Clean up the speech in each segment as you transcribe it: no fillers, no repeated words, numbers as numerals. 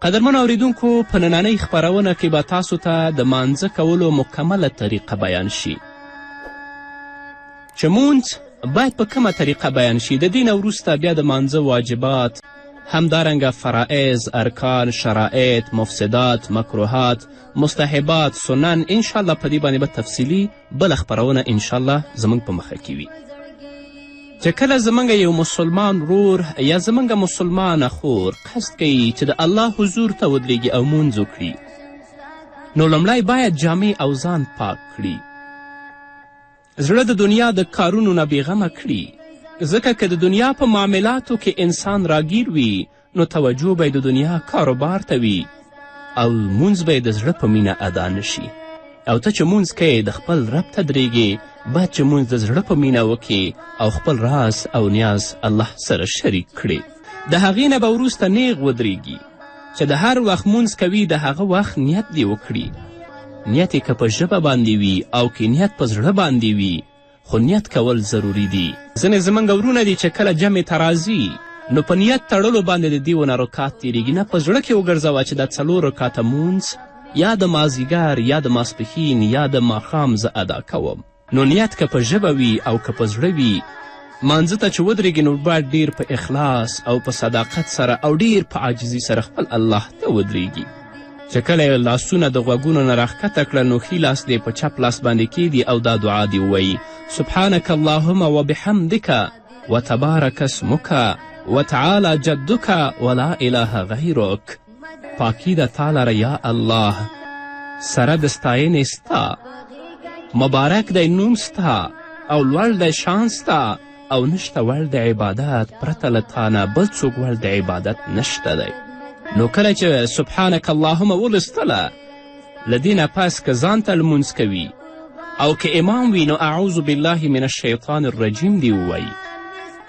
قدرمنو اوریدونکو، په نننۍ خپرونه کې به تاسو ته د مانځه کولو مکمله طریقه بیان شي چې مونځ باید په کومه طریقه بیان شي. د دې نه وروسته بیا د مانځه واجبات، همدارنګه فرائض، ارکان، شرایط، مفسدات، مکروهات، مستحبات، سنن، انشاءالله په دې باندې به تفصیلي بله خپرونه انشاءالله زموږ په مخه کې وي. چې کله زموږ یو مسلمان ورور یا زموږ مسلمانه خور قصد کوي چې د الله حضور ته ودرېږي او مونځ وکړي، نو لومړی باید جامې او ځان پاک کړي، زړه د دنیا د کارونو نه بېغمه کړي، ځکه که د دنیا په معاملاتو کې انسان راګیر وي نو توجه به یې د دنیا کاروبار ته وي او لمونځ به یې د زړه په مینه ادا نشي. او ته چې مونځ کوې د خپل رب ته درېږې، باید چې مونځ د زړه په مینه وکې او خپل راز او نیاز الله سره شریک کړې. د هغې نه به وروسته نیغ ودرېږي چې د هر وخت مونځ کوي د هغه وخت نیت دې وکړي. نیت یې که په ژبه باندې وي او که نیت په زړه باندې وي، خو نیت کول ضروري دي. ځینې زموږ ورونه دي چې کله جمع ته راځي نو په نیت تړلو باندې د دیو نه رکات تیریږي. نه، په زړه کې وګرځوه چې دا څلور رکاته مونځ یا د مازیګر یا د ماسپښین یا د ماښام زه ادا کوم. نو نیت که په ژبه وي او که په زړه وي، مانځه ته چې ودرېږي نو باید ډیر په اخلاص او په صداقت سره او ډیر په عاجزي سره خپل الله ته ودرېږي. چې کله یې لاسونه د غوږونو نه راښکته کړه نو ښي لاس دې په چپ لاس باندې کیږدي او دا دعا دې ووایي: سبحانک اللهم وبحمدک وتبارک اسمک وتعالی جدک ولا اله غیرک. پاکي ده تا لره یا الله، سره د ستاینې ستا، مبارک دی نوم ستا او لوړ دی شان ستا او نشته وړ د عبادت پرته له تا نه بل څوک وړ د عبادت نشته دی. نو کله چې سبحانک اللهم ولوستله، له دې نه پس که ځان ته لمونځ کوي او که امام وي نو اعوذ بالله من الشیطان الرجیم دې ووایي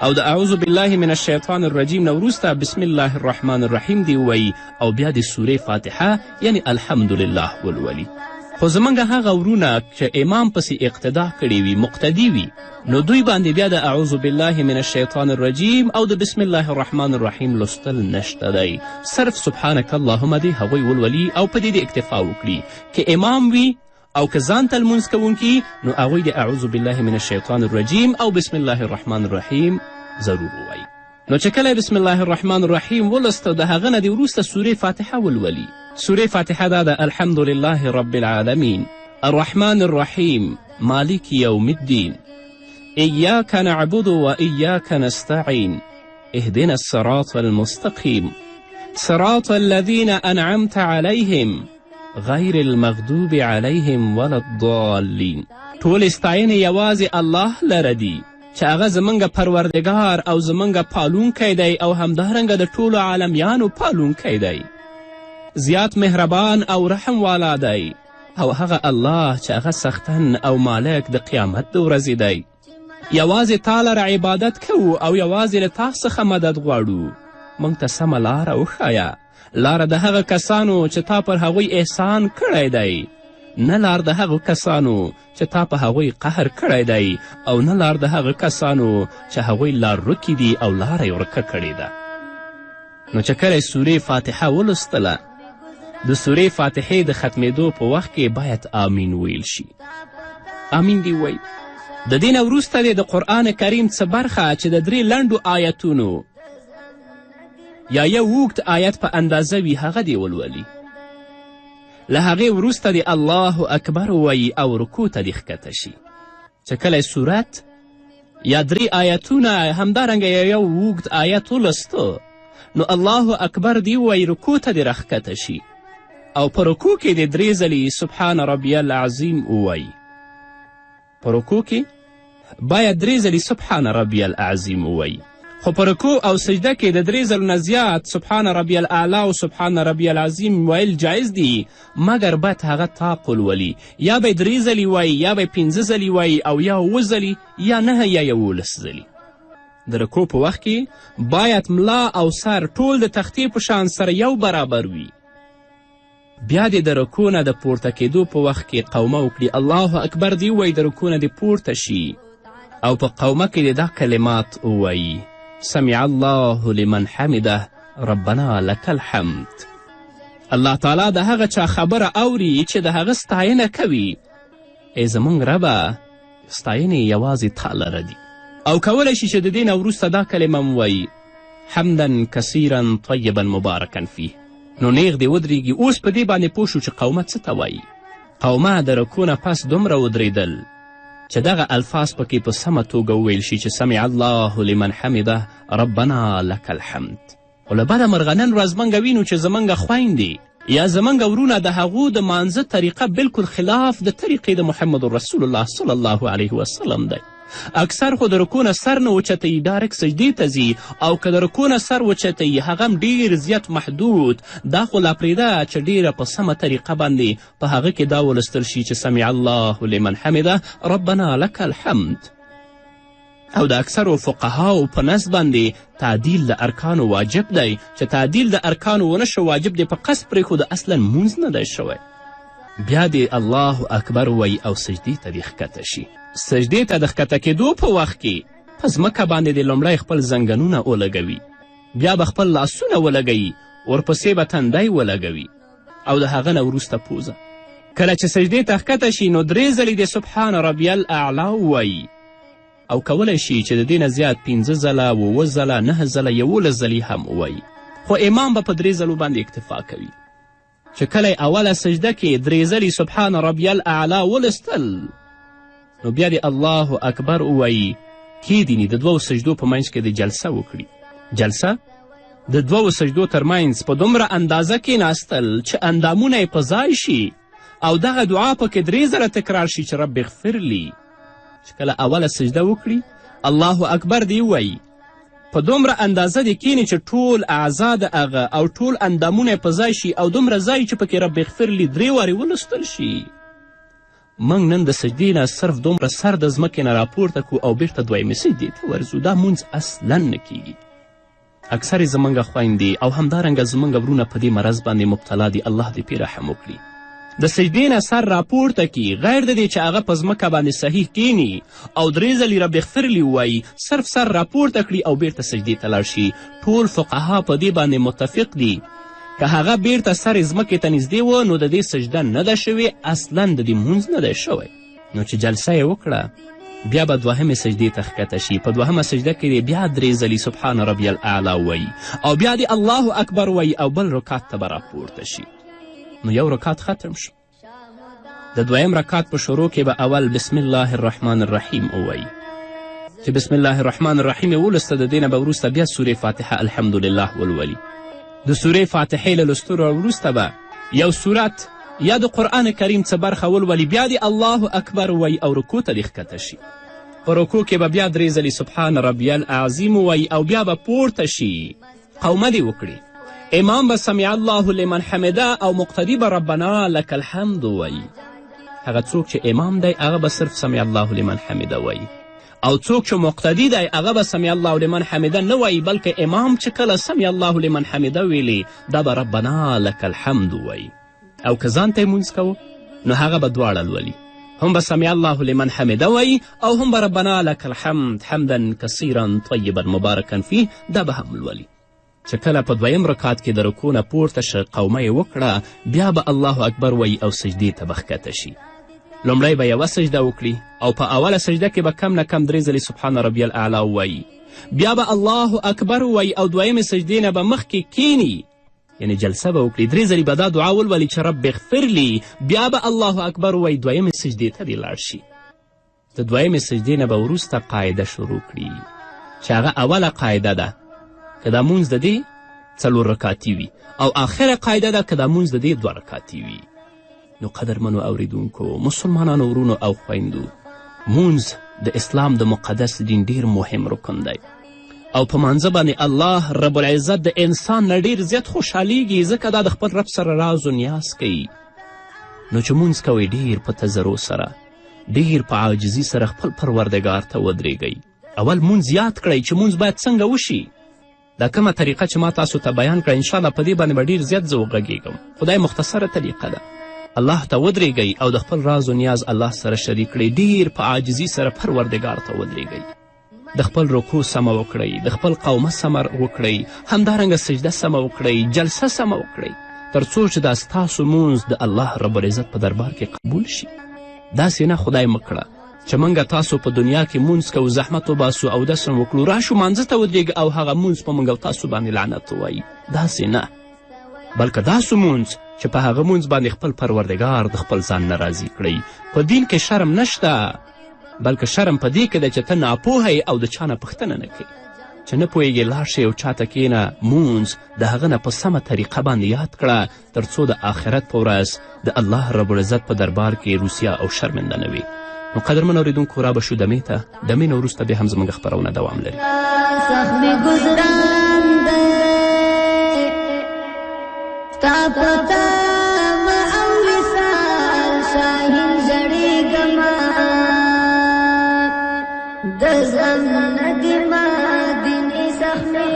او د اعوذ بالله من الشیطان الرجیم نه وروسته بسم الله الرحمن الرحیم دې ووایي او بیا د سورې فاتحه یعنی الحمدلله ولولي. خو زموږ هغه ورونه چې امام پسې اقتدا کړې وي، مقتدي وي، نو دوی باندې بیا د اعوذ بالله من الشیطان الرجیم او د بسم الله الرحمن الرحیم لوستل نشته دی. صرف سبحانک اللهم دې هغوی ولولي او په دې دې اکتفا وکړي. که امام وي او که ځان ته لمونځ کوونکي نو هغوی د اعوذ بالله من الشیطان الرجیم او بسم الله الرحمن الرحیم ضرور ووایي. نو چې کله بسم الله الرحمن الرحیم ولوسته د هغه نه دې وروسته سورې فاتحه ولولي. سورې فاتحه دا ده: الحمد لله رب العالمین الرحمن الرحیم مالک یوم الدین ایاک نعبد و ایاک نستعین اهدنا الصراط المستقیم صراط الذین انعمت علیهم غیر المغضوب علیهم ولا الضالین. ټولې ستاینې یوازې الله لره دي چې هغه زموږ پروردګار او زموږ پالونکی دی او همدارنګه د ټولو عالمیانو پالونکی دی، زیات مهربان او رحم والا دی او هغه الله چې هغه څښتن او مالک د قیامت د ورځې دی. یوازې تا لره عبادت کوو او یوازې له تا څخه مدد غواړو. موږ ته سمه لاره وښایه، لاره د هغه کسانو چې تا پر هغوی احسان کړی دی، نه لار د هغو کسانو چې تا په هغوی قهر کړی دی او نه لار د هغه کسانو چې هغوی لار ورکې دي او لاره یې ورکه کړې ده. نو چې کله یې سورې فاتحه ولوستله، د سورې فاتحې د ختمېدو په وخت کې باید آمین ویل شي. آمین دې ووایي. د دې نه وروسته دې د قرآن کریم څه برخه چې د درې لنډو آیتونو یا یو اوږد آیت په اندازه وي هغه دې ولولي. له هغې وروسته دې الله اکبر ووایي او رکوع ته دې ښکته شي. چې کله سورت یا درې آیتونه همدارنګه یو اوږد آیت ولوستو نو الله اکبر دې ووایي، رکوع ته دې راښکته شي او په رکوع کې دې درې ځلې سبحان ربی العظیم ووایي. په رکوع کې باید درې ځلې سبحان ربی العظیم ووایي، خو په رکوع او سجده کې د درې ځلو نه زیات سبحان ربی الاعلی او سبحان ربی العظیم ویل جایز دي، مګر باید هغه طاق ولولي، یا به یې درې ځلې وایي یا به یې پنځه ځلې وایي او یا اووه ځلې یا نهه یا 11 ځلې. د رکوع په وخت کې باید ملا او سر ټول د تختې په شان سره یو برابر وي. بیا دې د رکوع نه د پورته کېدو په وخت کې قومه وکړي، الله اکبر دې ووایي، د رکوع نه دې پورته شي او په قومه کې دې دا کلمات ووایي: سمع الله لمن حمده ربنا لک الحمد. الله تعالی د هغه چا خبره اوري چې د هغه ستاینه کوي. ای زموږ ربه، ستاینې یوازې تا لره دي. او کولی شي چې د دې نه وروسته دا کلمه هم ووایي، حمدا کثیرا طیبا مبارکا فیه. نو نیغ دې ودرېږي. اوس په دې باندې پوه شو چې قومه څه ته وایي. قومه د رکوع نه پس دومره ودرېدل چې دغه الفاظ پکې په سمه توګه وویل شي چې سمع الله لمن حمده ربنا لک الحمد. خو له بده مرغه نن ورځ موږ وینو چې زموږ خویندې یا زموږ ورونه د هغو د مانځه طریقه بلکل خلاف د طریقې د محمد رسول الله صلی الله علیه وسلم دی. اکثر خو د رکوع نه سر نه اوچتوي، ډایرک سجدې ته ځي، او که د رکوع نه سر وچتوي هغه هم ډېر زیات محدود. دا خو لا پرېږده چې ډېره په سمه طریقه باندې په هغه کې دا ولوستل شي چې سمع الله لمن حمده ربنا لک الحمد. او د اکثرو فقهاو په نزد باندې تعدیل د ارکانو واجب دی، چې تعدیل د ارکانو ونه شو واجب دی په قصد پرېښوده، اصلا مونځ نه دی شوی. بیا دې الله اکبر ووایي او سجدې ته دې ښکته شي. سجدې ته د ښکته کېدو په وخت کې په ځمکه باندې دې لومړی خپل زنګنونه ولګوي، بیا به خپل لاسونه ولګوي، ورپسې به تندی ولګوي او د هغه نه وروسته پوزه. کله چې سجدې ته ښکته شي نو درې ځلې دې سبحان ربی الاعلی ووایي، او کولی شي چې د دې نه زیات 5 ځله، 7 ځله، 9 ځله، 11 ځلې هم ووایي، خو امام به په 3 ځلو باندې اکتفا کوي. چې کله یې اوله سجده کې 3 ځلې سبحان ربی الاعلی ولوستل نو بیا دې الله اکبر ووایي، کښېدیني د دوو سجدو په منځ کې دې جلسه وکړي. جلسه د دوو سجدو ترمنځ په دومره اندازه کښېناستل چې اندامونه یې په ځای شي او دغه دعا پکې 3 ځله تکرار شي چې رب اغفر لي. چې کله اوله سجده وکړي الله اکبر دې ووایي، په دومره اندازه دې کښېني چې ټول اعضا د هغه او ټول اندامونه یې په ځای شي او دومره ځای چې پکې رب اغفر لي 3 وارې ولوستل شي. موږ نن د سجدې نه صرف دومره سر د ځمکې نه راپورته کړو او بیرته دویمې سجدې ته ورځو، دا مونځ اصلا نه کیږي. اکثرې زموږ خویندې او همدارنګه زموږ ورونه په دې مرض باندې مبتلا دي، الله دې پرې رحم وکړي. د سجدې نه سر راپورته کړي غیر د دې چې هغه په ځمکه باندې صحیح کیني او 3 ځلې رب اغفر لي ووایي، صرف سر راپورته کړي او بیرته سجدې ته لاړ شي. ټول فقها په دې باندې متفق دي که هغه بیرته سر یې ځمکې ته نږدې و نو د دې سجده نه ده شوې، اصلا د دې مونځ نه دی شوی. نو چې جلسه یې وکړه بیا به دوهمې سجدې ته ښکته شي، په دوهمه سجده کې دې بیا 3 ځلې سبحان ربی الاعلی ووایي او بیا دې الله اکبر ووایي او بل رکات ته به راپورته شي. نو یو رکات ختم شو. د دویم رکات په شروع کې به اول بسم الله الرحمن الرحیم ووایي، چې بسم الله الرحمن الرحیم یې ولوسته د دې نه به وروسته بیا سورې فاتحه الحمدلله ولولي. د سورې فاتحې له لوستلو وروسته به یو سورت یا د قرآن کریم څه برخه ولولي، بیا دې الله اکبر ووایي او رکوع ته دې ښکته شي. په رکوع کې به بیا 3 ځلې سبحان ربی العظیم ووایي او بیا به پورته شي، قومه دې وکړي. امام به سمع الله لمن حمده او مقتدي به ربنا لک الحمد ووایي. هغه څوک چې امام دی هغه به صرف سمع الله لمن حمده وایي، او څوک چې مقتدي دی هغه به سمع الله لمن حمده نه وایي، بلکې امام چې کله سمع الله لمن حمده ویلې دا به ربنا لک الحمد ووایي. او که ځان ته یې مونځ کوه نو هغه به دواړه لولي، هم به سمع الله لمن حمده وایي او هم به ربنا لک الحمد حمدا کثیرا طیبا مبارکا فیه دا به هم لولي. چې کله په دویم رکات کې د رکوع نه پورته شه قومه یې وکړه، بیا به الله اکبر وایي او سجدې ته به ښکته شي. لومړی به یوه سجده وکړي او په اوله سجده کې به کم نه کم 3 ځلې سبحان ربی الاعلی ووایي، بیا به الله اکبر ووایي او دویمې سجدې نه به مخکې کیني، یعنی جلسه به وکړي، 3 ځلې به دا دعا ولولي چې رب اغفر لي، بیا به الله اکبر ووایي، دویمې سجدې ته دې لاړ شي. د دویمې سجدې نه به وروسته قاعده شروع کړي چې هغه اوله قاعده ده که دا مونځ د دې 4 رکاتي وي، او آخره قاعده ده که دا مونځ د دې 2 رکاتي وي. نو قدرمنو اوریدونکو، مسلمانانو ورونو او خویندو، مونځ د اسلام د مقدس دین ډیر مهم رکن دی او په مانځه باندې الله رب العزت د انسان نه ډیر زیات خوشحالیږي، ځکه دا د خپل رب سره راز و نیاز کوي. نو چې مونځ کوئ ډیر په تضرع سره، ډیر په عاجزي سره خپل پروردګار ته ودرېږئ. اول مونځ یاد کړئ چې مونځ باید څنګه وشي. دا کومه طریقه چې ما تاسو ته بیان کړه انشاءالله په دې باندې به ډیر زیات زه وغږېږم، خو دا مختصره طریقه ده. الله ته ودرېږئ او د خپل راز و نیاز الله سره شریک کړئ، ډیر په عاجزي سره پروردګار ته ودرېږئ، د خپل رکوع سمه وکړئ، د خپل قومه سمه وکړئ، همدارنګه سجده سمه وکړئ، جلسه سمه وکړئ. تر څو چې دا ستاسو مونځ د الله رب العزت په دربار کې قبول شي. داسې نه خدای مه کړه چې موږ تاسو په دنیا کې مونځ کوو، زحمت وباسو، اودس هم وکړو، راشو مانځه ته ودرېږو او هغه مونځ په موږ او تاسو باندې لعنت ووایي. داسې نه، بلکه داسې مونځ چې په هغه مونځ باندې خپل پروردګار د خپل ځان نه راضي کړئ. په دین کې شرم نشته، بلکه شرم په دې کې دی چې ته ناپوهه یې او د چا نه پوښتنه نه کوې. چې نه پوهېږې لاړ شې یو چا ته کښېنه، مونځ د هغه نه په سمه طریقه باندې یاد کړه، تر څو د آخرت په ورځ د الله رب العزت په دربار کې روسیا او شرمنده نه وي. نو قدرمن اورېدونکو، را به شو دمې ته، دمې نه وروسته بیا هم زموږ خپرونه دوام لري. ستا په تمه او وصال شاهین ژړېږمه، د زغم نه دې مدینې سخت مې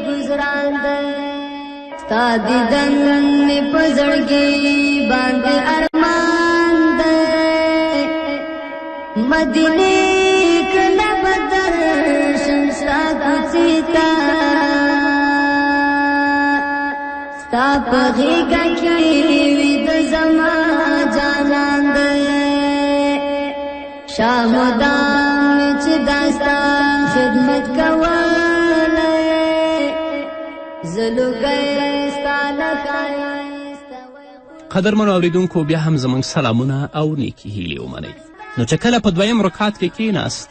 ګذران دی. ستا دیدن مې په زړګي باندې ارمان دی، مدینې کله به درشم ستا کوڅې ته، ستا په غېږه کې ویده زما جانان دی. شاه مدام مې چې دا ستا خدمت کولی، زه لوګی ستا له ښایسته. قدرمنو اوریدونکو، بیا هم زموږ سلامونه او نیکې هیلې ومنئ. نو چې کله په دویم رکعت کې کیناست،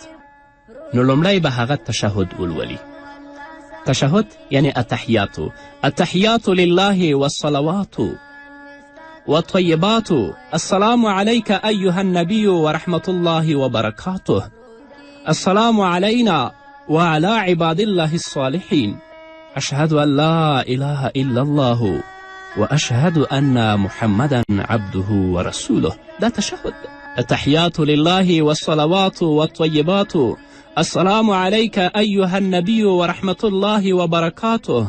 نو لومړی به هغه تشهد ولولي. تشهد یعنی التحیاتو، التحیات لله والصلوات والطیبات، السلام علیک ایها النبی ورحمة الله وبرکاته، السلام علینا وعلى عباد الله الصالحین، أشهد أن لا إله إلا الله وأشهد أن محمدا عبده ورسوله. دا تشهد. التحيات لله والصلوات والطيبات، السلام عليك أيها النبي ورحمة الله وبركاته،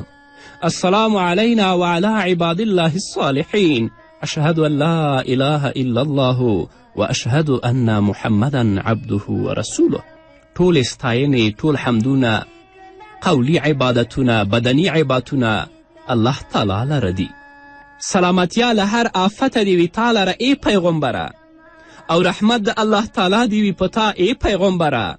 السلام علينا وعلى عباد الله الصالحين، أشهد أن لا إله إلا الله وأشهد أن محمدا عبده ورسوله. ټولې ستاینې، ټول حمدونه، قولی عبادتونه، بدني عبادتونه الله تعالی لره دي. سلامتیا له هر آفته دې وي تا لره ای پیغمبره، او رحمت د الله تعالی دې وي په تا ای پیغمبره،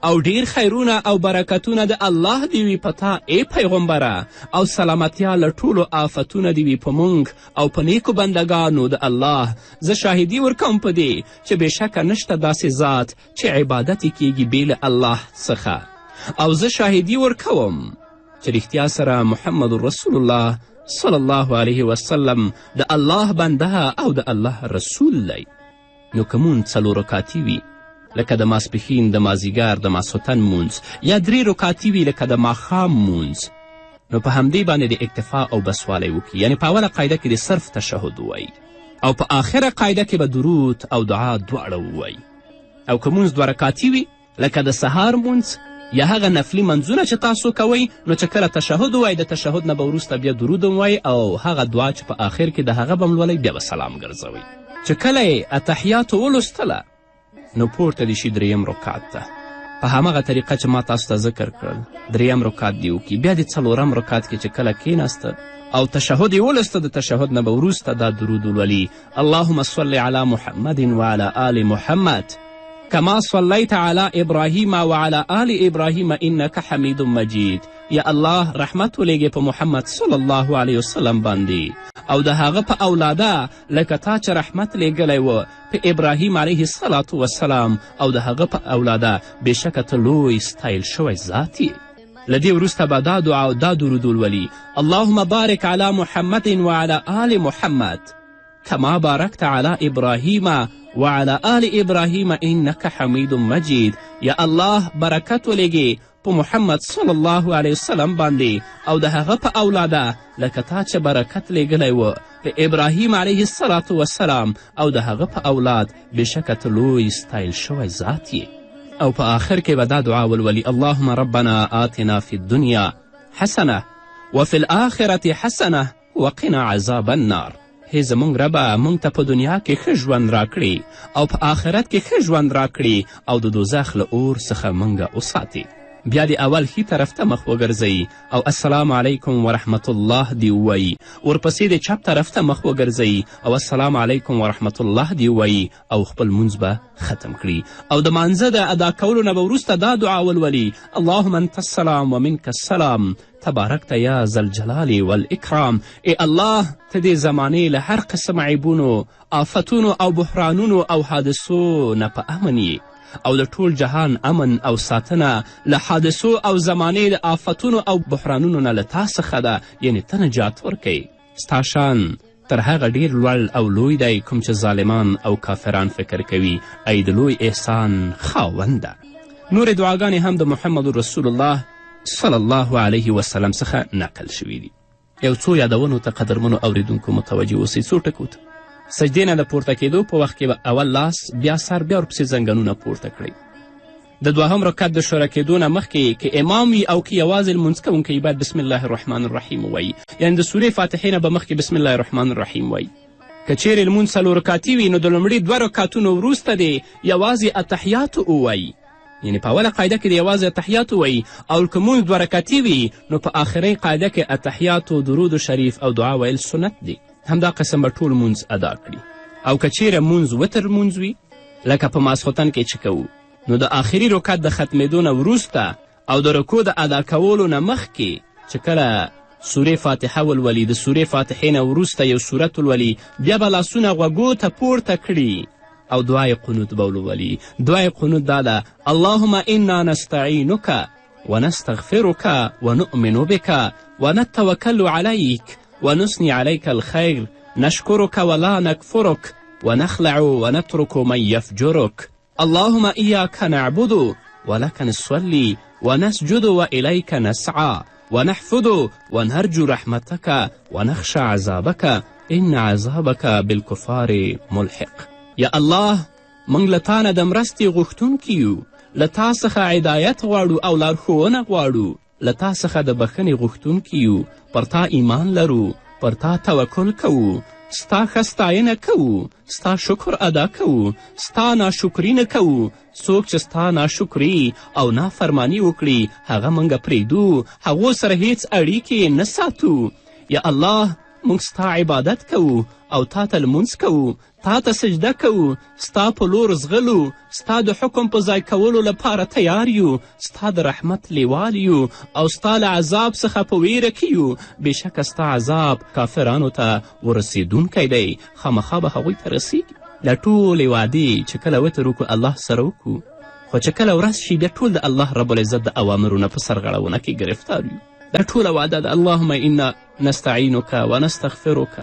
او ډیر خیرونه او برکتونه د الله دې وي په تا ای پیغمبره، او سلامتیا له ټولو آفتونه دې وي په مونږ او په نیکو بندګانو د الله. زه شاهدي ورکوم په دې چې بېشکه نشته داسې ذات چې عبادت یې کیږي بې له الله څخه، او زه شاهدي ورکوم چې رښتیا سره محمد رسول الله صلی الله علیه وسلم د الله بنده او د الله رسول دی. نو که مونځ څلور رکعتي وي لکه د ماسپښین، د مازیګر، د ماسخوتن مونځ، یا درې رکعتي وي لکه د ماښام مونځ، نو په همدې باندې د اکتفا او بسوالی وکړي. یعنې په اوله قاعده کې د صرف تشهد ووایي، او په آخره قاعده کې به درود او دعا دواړه ووایي. او که مونځ دوه رکعتي وي لکه د سهار مونځ یا هغه نفلي منځونه چې تاسو کوئ، نو چې کله تشهد ووایي، د تشهد نه به وروسته بیا درود هم وایي، او هغه دعا چې په آخر کې د هغه به هم لولئ، بیا به سلام ګرځوئ. چې کله یې التحیاتو ولوستله، نو پورته دې شي دریم رکعت ته، په هماغه طریقه چې ما تاسو ته ذکر کړل، دریم رکعت دې وکړي. بیا دې څلورم رکعت کې چې کله کښېناسته او تشهد یې ولوسته، د تشهد نه به وروسته دا درود ولولي: اللهم صل علی محمد وعلى آل محمد كما صليت على إبراهيم وعلى آل إبراهيم إنك حميد مجيد. یا الله رحمت ولیږې په محمد صلی الله علیه وسلم باندې او د هغه په اولاده، لکه تا چې رحمت لیږلی و په ابراهیم علیه الصلاة والسلام او د هغه په اولاده، بېشکه ته لوی ستایل شوی ذات یې. له دې وروسته به دا دعا او دا درود ولولي: اللهم بارک علی محمد وعلى آل محمد كما باركت على إبراهيم وعلى آل إبراهيم إنك حميد مجيد. یا الله برکت ولیږې په محمد صلی الله علیه وسلم باندې او د هغه په اولاده، لکه تا چې برکت لیږلی و په ابراهیم علیه الصلاة والسلام او د هغه په اولاد، بېشکه ته لوی ستایل شوی ذات یې. او په آخر کې به دا دعا ولولي: اللهم ربنا آتنا فی الدنیا حسنه وفي الآخرة حسنه وقنا عذاب النار. هی زموږ ربه، موږ ته په دنیا کې ښه ژوند راکړي او په آخرت کې ښه ژوند راکړي او د دوزخ له اور څخه موږ وساتې. بیا دې اول ښي طرف ته مخ وګرځوي او السلام علیکم ورحمت الله دې ووایي، ورپسې دې چپ طرف ته مخ وګرځوي او السلام علیکم ورحمت الله دې ووایي او خپل لمونځ به ختم کړي. او د مانځه د ادا کولو نه به وروسته دا دعا ولولي: اللهم انت السلام ومنک السلام تبارکت یا ذا الجلال والاکرام. ای الله، ته دې زمانې له هر قسم عیبونو، آفتونو او بحرانونو او حادثو نه په امن یې، او د ټول جهان امن او ساتنه له حادثو او زمانې د آفتونو او بحرانونو نه له تا څخه ده، یعنې ته نجات ورکوې. ستا شان تر هغه ډیر لوړ او لوی دی کوم چې ظالمان او کافران فکر کوي، ای د لوی احسان خاونده. نورې دعاګانې هم د محمد رسول الله صلی الله علیه وسلم څخه نقل شوي دي. یو څو یادونو ته قدرمنو اوریدونکو متوجه اوسئ، څو ټکو ته. سجدې نه د پورته کیدو په وخت کې به اول لاس، بیا سر، بیا ورپسې زنګنونه پورته کړئ. د دوهم رکعت د شروع کېدو نه مخکې که امام وي او که یوازې لمونځ کوونکی باید بسم الله الرحمن الرحیم ووایي، یعنې د سورې فاتحې نه به مخکې بسم الله الرحمن الرحیم وایي. که چیرې لمونځ څلور رکعتي وي نو د لومړي دوه رکعتونو وروسته دې یوازې اتحیات ووایي، یعنې په اوله قاعده کې دې یوازې اتحیات ووایي، او که مونځ دوه رکعتي وي نو په آخرۍ قاعده کې اتحیات و درود شریف او دعا ویل سنت دي. همدا قسم به ټول مونځ ادا کړي. او که چیرې مونځ وتر مونځ وي لکه په ماسخوتن کې چې کوو، نو د آخري رکعت د ختمېدو نه وروسته او د رکوع د ادا کولو نه مخکې چې کله سورې فاتحه ولولي، د سورې فاتحې نه وروسته یو سورت ولولي، بیا به لاسونه غوږو ته پورته کړي او دعای قنوت به ولولي. دعای قنوت دا ده: اللهم انا نستعینک ونستغفرك ونؤمن بك ونتوكل عليك ونثني عليك الخير نشكرك ولا نكفرك ونخلع ونترك من يفجرك اللهم إياك نعبد ولك نصلي ونسجد وإليك نسعى ونحفد ونرجو رحمتك ونخشى عذابك إن عذابك بالکفار ملحق. یا الله، موږ له تا نه د مرستې غوښتونکي یو، له تا څخه هدایت غواړو او لارښوونه غواړو، له تا څخه د بخښنې غوښتونکي یو، پر تا ایمان لرو، پر تا توکل کوو، ستا ښه ستاینه کوو، ستا شکر ادا کوو، ستا ناشکري نه کوو. څوک چې ستا ناشکري او نافرماني وکړي هغه موږ پرېږدو، هغو سره هیڅ اړیکې نه ساتو. یا الله، موږ ستا عبادت کوو او تا ته لمونځ کوو، تا ته سجده کوو، ستا په لور ځغلو، ستا د حکم په ځای کولو لپاره تیار یو، ستا د رحمت لیوال یو او ستا له عذاب څخه په ویره کې یو. بېشکه ستا عذاب کافرانو ته ورسېدونکی دی، خامخا به هغوی ته رسیږي. دا ټولې وعدې چې کله وتر وکړو الله سره وکړو، خو چې کله ورځ شي بیا ټول د الله رب العزت د اوامرو نه په سرغړونه کې ګرفتار یو. دا ټوله وعده ده: اللهم انا نستعینک ونستغفرک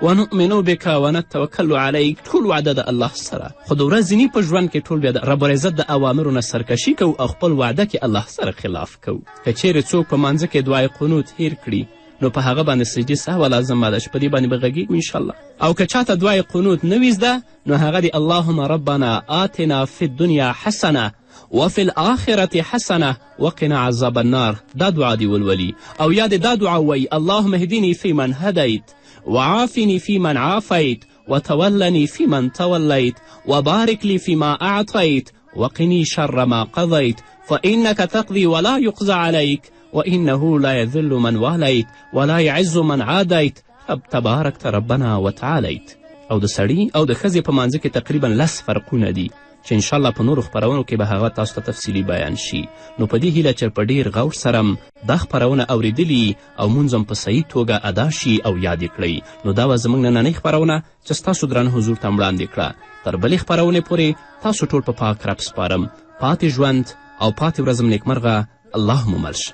ونؤمن بک ونتوکل علیک، ټول وعده د الله سره. خو د ورځني په ژوند کې ټول بیا د رب العزت د اوامرو نه سرکشي کوو او خپل وعده کې الله سره خلاف کوو. که چیرې څوک په مانځه کې دعای قنوت هیر کړي نو په هغه باندې سجدي سهوه لازمه ده چې په دې باندې به غږېږو انشاءالله. او که چاته دعای قنوت نه وي زده نو هغه دې اللهم ربنا آتنا فی الدنیا حسنه وفي الآخرة حسنة وقنا عذاب النار، دا دعا دې ولولي. او یا دې دا دعا ووایي: اللهم اهدني فیمن هدیت وعافني فیمن عافیت وتولني فیمن تولیت وبارک لي فيما أعطيت وقني شر ما قضيت فإنك تقضي ولا يقضى عليك وإنه لا يذل من واليت ولا يعز من عاديت تبارکت ربنا وتعالیت. او د سړي او د ښځې په مانځه کې تقریبا لس فرقونه دي چې انشاءالله په نورو خپرونو کې به هغه تاسو ته تفصیلي بیان شي. نو په دې هیله چې په ډیر غور سره دا خپرونه اورېدلي او مونځ هم په صحیح توګه ادا شي او یاد یې کړئ. نو دا وه زموږ نننۍ خپرونه چې ستاسو درانه حضور ته وړاندې کړه. تر بلې خپرونې پورې تاسو ټول په پاک رب سپارم. پاتې ژوند او پاتې ورځ هم نیکمرغه. الله مو مل شه.